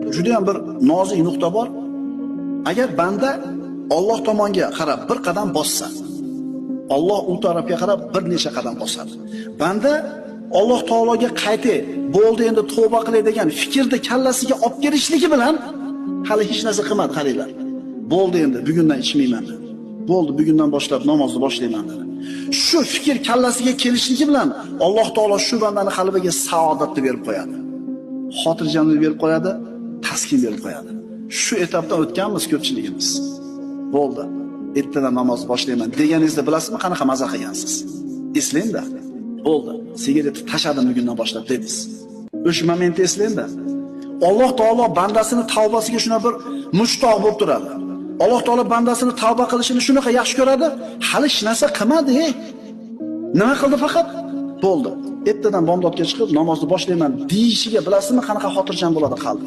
Juda ham bir nozik nuqta bor. Agar banda Alloh tomonga qarab bir qadam bossa, Alloh u tarafga qarab bir necha qadam bosadi. Banda Alloh taologa qaytay, bo'ldi endi tavba qilay degan fikrni kallasiga olib kelishligi bilan hali hech narsa qilmadi, qaranglar. Bo'ldi endi bugundan ichmayman dedi. Bo'ldi, bugundan boshlab namozni boshlayman dedi. Shu fikr kallasiga kelishligi bilan Alloh taolo shu bandani qalbiga saodatni berib qo'yadi. Xotirjamlik berib qo'yadi, taskin berib qo'yadi. Shu etapdan o'tganmiz ko'pchiligimiz. Bo'ldi. Ertadan namoz boshlayman deganingizda bilasizmi qanaqa maza qilgansiz? Eslang-da. Bo'ldi. Sigaretni tashladim bugundan boshlab dedingiz. O'sha momentni eslang-da. Alloh taolo bandasini tavbasiga shuna bir mushtoq bo'lib turadi. Alloh taolo bandasini tavba qilishini shunaqa yaxshi ko'radi. Hali hech narsa qilmadi. Nima qildi faqat? Bo'ldi. Ertadan bomdodga chiqib namozni boshlayman deyishiga bilasizmi qanaqa xotirjam bo'ladi qalbi?